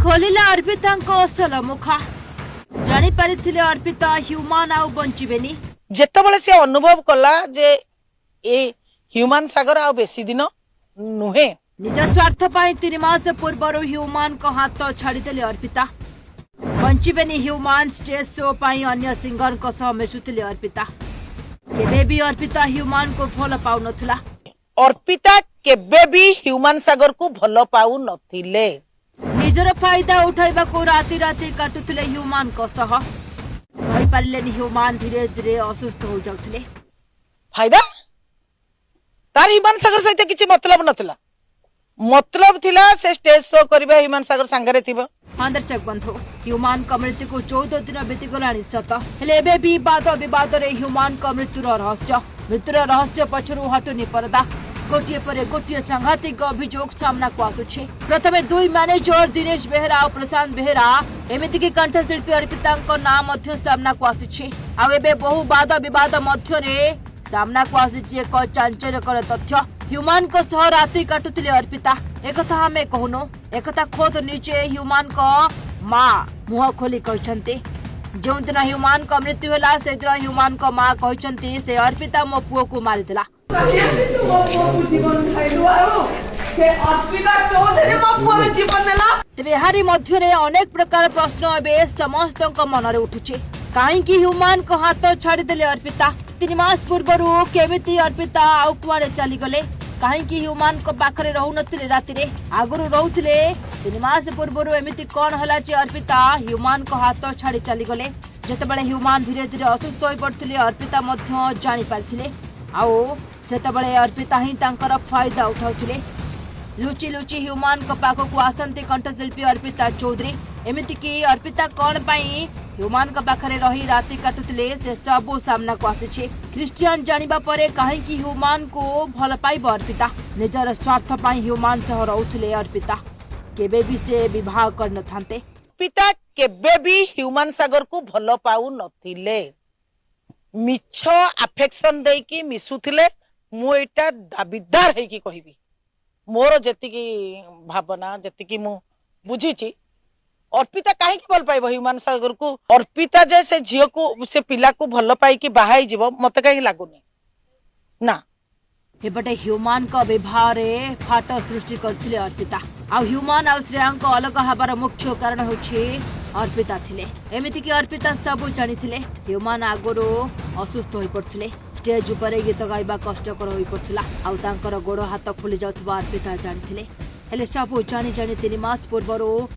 ଖୋଲିଲା ଅର୍ପିତାଙ୍କ ଅସଲ ମୁଖା। ଜାଣିପାରିଥିଲେ ଅର୍ପିତା ହ୍ୟୁମାନ ଆଉ ବଞ୍ଚିବେନି। ଯେତେବେଳେ ସେ ଅନୁଭବ କଲା ଯେ ଏ ହ୍ୟୁମାନ ସାଗର ଆଉ ବେଶୀ ଦିନ ନୁହେଁ। ନିଜ ସ୍ୱାର୍ଥ ପାଇଁ 3 ମାସ ପୂର୍ବରୁ ହ୍ୟୁମାନଙ୍କ ହାତ ଛାଡ଼ିଦେଲେ ଅର୍ପିତା। ବଞ୍ଚିବେନି ହ୍ୟୁମାନ, ଷ୍ଟେଜ ଶୋ ପାଇଁ ଅନ୍ୟ ସିଙ୍ଗରଙ୍କ ସହ ମିଶୁଥିଲେ ଅର୍ପିତା। କେବେ ବି ଅର୍ପିତା ହ୍ୟୁମାନଙ୍କୁ ଭଲ ପାଉନଥିଲା। ଅର୍ପିତା କେବେ ବି ହ୍ୟୁମାନ ସାଗରକୁ ଭଲ ପାଉନଥିଲେ। ନିଜର ଫାଇଦା ଉଠାଇବାକୁ ରାତି ରାତି କାଟୁଥିଲେ ହ୍ୟୁମାନଙ୍କ ସହ। ସହିପାରିଲେନି ହ୍ୟୁମାନ, ଧୀରେ ଧୀରେ ଅସୁସ୍ଥ ହୋଇଯାଉଥିଲେ। ଫାଇଦା ତାର ହ୍ୟୁମାନ ସାଗର ସହିତ କିଛି ମତଲବ ନଥିଲା। ମତଲବ ଥିଲା ସେ ଷ୍ଟେଜ ଶୋ କରିବା, ହ୍ୟୁମାନ ସାଗର ସାଙ୍ଗରେ ଥିବ। ହଁ ଦର୍ଶକ ବନ୍ଧୁ, ହ୍ୟୁମାନଙ୍କ ମୃତ୍ୟୁକୁ 14 ଦିନ ବିତିଗଲାଣି ସତ, ହେଲେ ଏବେ ବି ବାଦ ବିବାଦରେ ହ୍ୟୁମାନଙ୍କ ମୃତ୍ୟୁର ରହସ୍ୟ। ମୃତ୍ୟୁର ରହସ୍ୟ ପଛରୁ ହଟୁନି ପରଦା। ଗୋଟିଏ ପରେ ଗୋଟିଏ ସାଂଘାତିକ ଅଭିଯୋଗ ସାମ୍ନାକୁ ଆସୁଛି। ପ୍ରଥମେ ଦୁଇ ମ୍ୟାନେଜର ଦିନେଶ ବେହେରା ଆଉ ପ୍ରଶାନ୍ତ ବେହେରା, ଏମିତିକି କଣ୍ଠଶିଳ୍ପୀ ଅର୍ପିତାଙ୍କ ନାଁ ମଧ୍ୟ ସାମ୍ନାକୁ ଆସିଛି। ଆଉ ଏବେ ବହୁ ବାଦ ବିବାଦ ମଧ୍ୟରେ ସାମ୍ନାକୁ ଆସିଛି ଏକ ଚାଞ୍ଚଲ୍ୟକର ତଥ୍ୟ। ହ୍ୟୁମାନଙ୍କ ସହ ରାତି କାଟୁଥିଲେ ଅର୍ପିତା। ଏକଥା ଆମେ କହୁନୁ, ଏକଥା ଖୋଦ ନିଜେ ହ୍ୟୁମାନଙ୍କ ମା ମୁହଁ ଖୋଲି କହିଛନ୍ତି। ଯେଉଁଦିନ ହ୍ୟୁମାନଙ୍କ ମୃତ୍ୟୁ ହେଲା, ସେଦିନ ହ୍ୟୁମାନଙ୍କ ମା କହିଛନ୍ତି, ସେ ଅର୍ପିତା ମୋ ପୁଅକୁ ମାରିଦେଲା। ମୋ ପୁଅକୁ ଜୀବନ ଖାଇଲୁ ଆଉ ସେ ଅର୍ପିତା ଚୌଧୁରୀ ମୋ ପୁଅର ଜୀବନ ନେଲା। ତେବେ ଏହାରି ମଧ୍ୟରେ ଅନେକ ପ୍ରକାର ପ୍ରଶ୍ନ ଏବେ ସମସ୍ତଙ୍କ ମନରେ ଉଠୁଛି। କାହିଁକି ହ୍ୟୁମାନଙ୍କ ହାତ ଛାଡ଼ିଦେଲେ ଅର୍ପିତା? 3 ମାସ ପୂର୍ବରୁ କେମିତି ଅର୍ପିତା ଆଉ କୁଆଡ଼େ ଚାଲିଗଲେ? କାହିଁକି ହ୍ୟୁମାନଙ୍କ ପାଖରେ ରହୁନଥିଲେ ରାତିରେ, ଆଗରୁ ରହୁଥିଲେ? 3 ମାସ ପୂର୍ବରୁ ଏମିତି କଣ ହେଲା ଯେ ଅର୍ପିତା ହ୍ୟୁମାନଙ୍କ ହାତ ଛାଡ଼ି ଚାଲିଗଲେ? ଯେତେବେଳେ ହ୍ୟୁମାନ ଧୀରେ ଧୀରେ ଅସୁସ୍ଥ ହୋଇପଡୁଥିଲେ, ଅର୍ପିତା ମଧ୍ୟ ଜାଣିପାରିଥିଲେ। ଆଉ ସେତେବେଳେ ଅର୍ପିତା ହିଁ ତାଙ୍କର ଫାଇଦା ଉଠାଉଥିଲେ। ଲୁଚି ଲୁଚି ହ୍ୟୁମାନଙ୍କ ପାଖକୁ ଆସନ୍ତି କଣ୍ଠଶିଳ୍ପୀ ଅର୍ପିତା ଚୌଧୁରୀ। ଏମିତିକି ଅର୍ପିତା କଣ ପାଇଁ ହ୍ୟୁମାନଙ୍କ ପାଖରେ ରହି ରାତି କାଟୁଥିଲେ, ସେ ସବୁ ସାମ୍ନାକୁ ଆସିଛି। ଖ୍ରୀଷ୍ଟିଆନ ଜାଣିବା ପରେ କାହିଁକି ହ୍ୟୁମାନଙ୍କୁ ଭଲ ପାଇବ ଅର୍ପିତା? ନିଜର ସ୍ୱାର୍ଥ ପାଇଁ ହ୍ୟୁମାନ ସହ ରହୁଥିଲେ ଅର୍ପିତା। କେବେ ବି ସେ ବିବାହ କରିନଥାନ୍ତେ। ଅର୍ପିତା କେବେ ବି ହ୍ୟୁମାନ ସାଗରକୁ ଭଲ ପାଉନଥିଲେ। ମିଛ ଆଫେକ୍ସନ ଦେଇକି ମିଶୁଥିଲେ। ମୁଁ ଏଇଟା ଦାବିଦାର ହେଇକି କହିବି, ମୋର ଯେତିକି ଭାବନା, ଯେତିକି ମୁଁ ବୁଝିଛି, ଅର୍ପିତା କାହିଁକି ଭଲ ପାଇବ ହ୍ୟୁମାନ ସାଗରକୁ? ଅର୍ପିତା ଯେ ସେ ଝିଅକୁ, ସେ ପିଲାକୁ ଭଲ ପାଇକି ବାହା ହେଇଯିବ, ମତେ କାହିଁକି ଲାଗୁନି ନା। ଏପଟେ ହ୍ୟୁମାନଙ୍କ ବିବାହରେ ଫାଟ ସୃଷ୍ଟି କରିଥିଲେ ଅର୍ପିତା। ଆଉ ହ୍ୟୁମାନ ଆଉ ଶ୍ରେୟାଙ୍କ ଅଲଗା ହେବାର ମୁଖ୍ୟ କାରଣ ହେଉଛି ଅର୍ପିତା ଥିଲେ। ଏମିତିକି ଅର୍ପିତା ସବୁ ଜାଣିଥିଲେ। ହ୍ୟୁମାନ ଆଗରୁ ଅସୁସ୍ଥ ହୋଇପଡୁଥିଲେ। ଷ୍ଟେଜ ଉପରେ ଗୀତ ଗାଇବା କଷ୍ଟକର ହୋଇପଡୁଥିଲା ଆଉ ତାଙ୍କର ଗୋଡ଼ ହାତ ଫୁଲି ଯାଉଥିବା ଅର୍ପିତା ଜାଣିଥିଲେ। ହେଲେ ସବୁ ଜାଣି ଜାଣି 3 ମାସ ପୂର୍ବରୁ